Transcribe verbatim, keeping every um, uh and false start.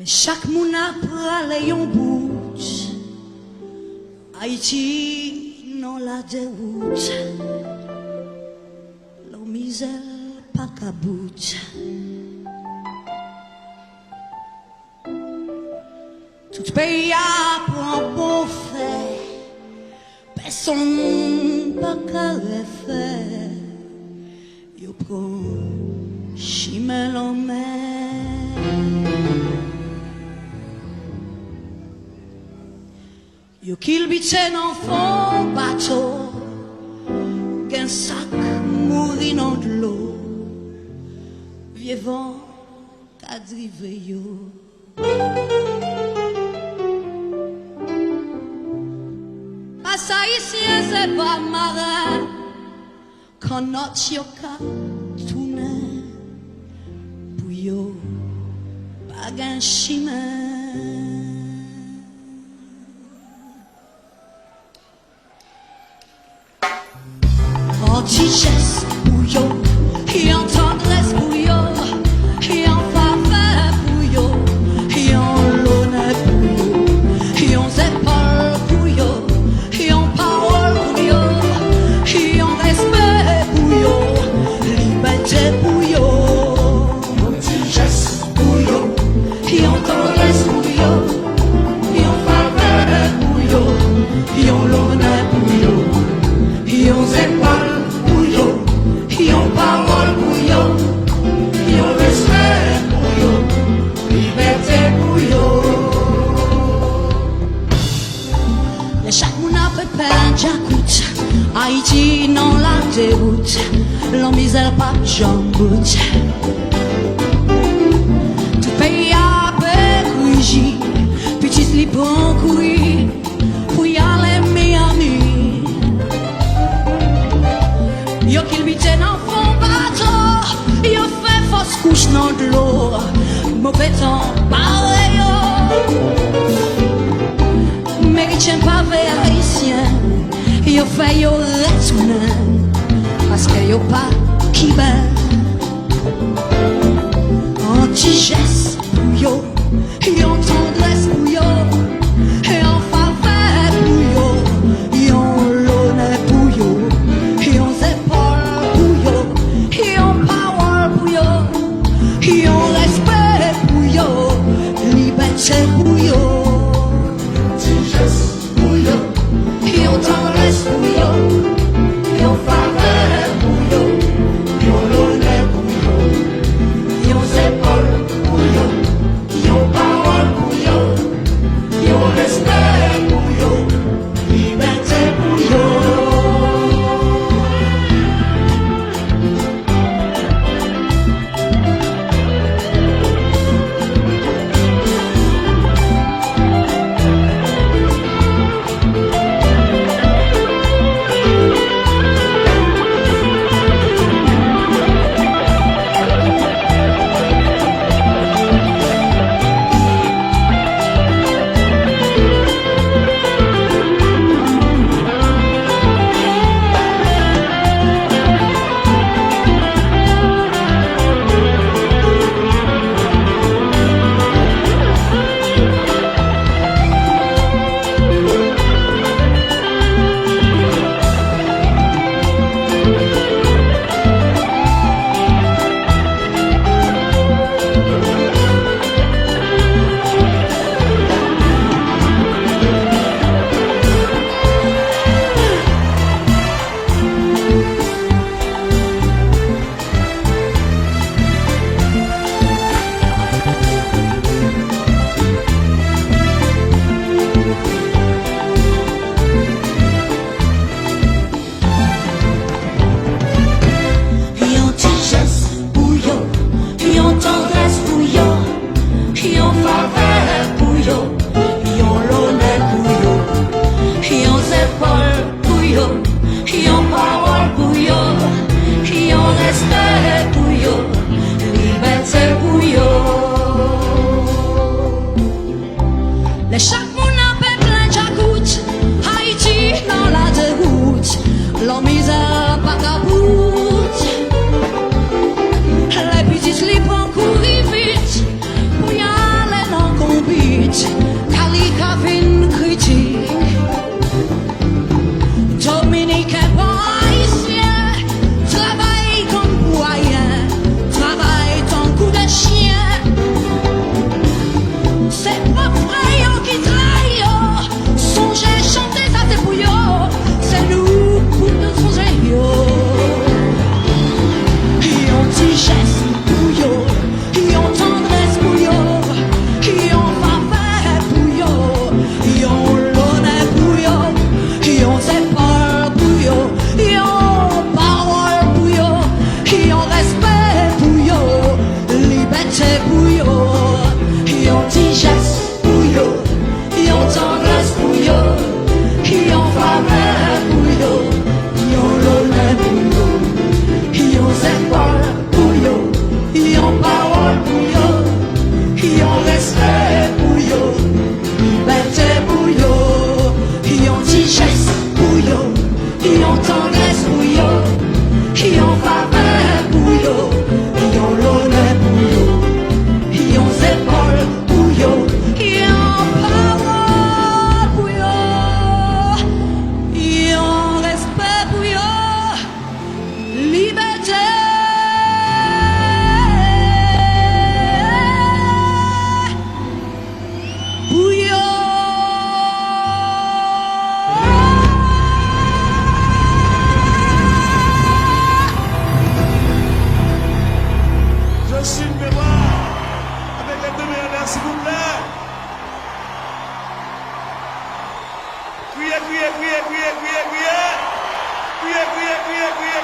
Chak moun ap prale yon bout. Ayiti nan ladewout. Lanmizè pa ka bout. Tout peyi a pran pon fè. Pèsonn pa ka refè. Yo pran chimen lanmè. Yo kilbite nan fon bato. Gen sa k mouri nan dlo. Vye van ka drive yo. Pas Ayisyen se pa maren. Kannòt yo ka tounen. Pou yo pa gen chimen. Yon ti jès pou yo, yon tandrès pou yo, yon favè pou yo, yon lonè pou yo, yon zepòl pou yo, yon pawòl pou yo, yon respè pou yo, libète pou yo. Yon ti jès pou yo, yon tandrès pou yo, yon favè pou yo, yon lonè pou yo, yon zepòl pou yo, yon pawòl pou yo, yon respè pou yo, libète pou yo. Lè chak moun ap pè djakout, Ayiti nan ladewout, lanmizè p ap janm bout. Tout peyi a ap ekriji, pitit li pran kouri pou y ale Miami. Yo kilbite nan fon bato, yo fè fòs kouch nan dlo, move tan bare yo. Merityen pa vle Ayisyen, yo fè yo retounen, paske yo pa Kiben. Yon ti jès pou yo, yon tandrès pou yo, yon favè pou yo, yon lonè pou yo, yon zepòl pou yo, yon pawòl pou yo, yon respè pou yo, libète pou yo. Ti jès pou yo, yon tandrès pou yo, yon favè pou yo, yon lonè pou yo, yon zepòl pou yo, yon pawòl pou yo, yon respè pou yo, libète pou yo. Respè pou yo, libète pou yo, yon ti jès pou yo, yon tandrès pou yo, yon favè pou yo, yon lonè pou yo, yon zepòl pou yo, yon pawòl pou yo, yon respè pou yo. Libète pou yo. Josephine Mémoire, avec les deux mains en l'air, s'il vous plaît. Kriye, kriye, kriye, kriye, kriye, kriye. Kriye, kriye, kriye, kriye,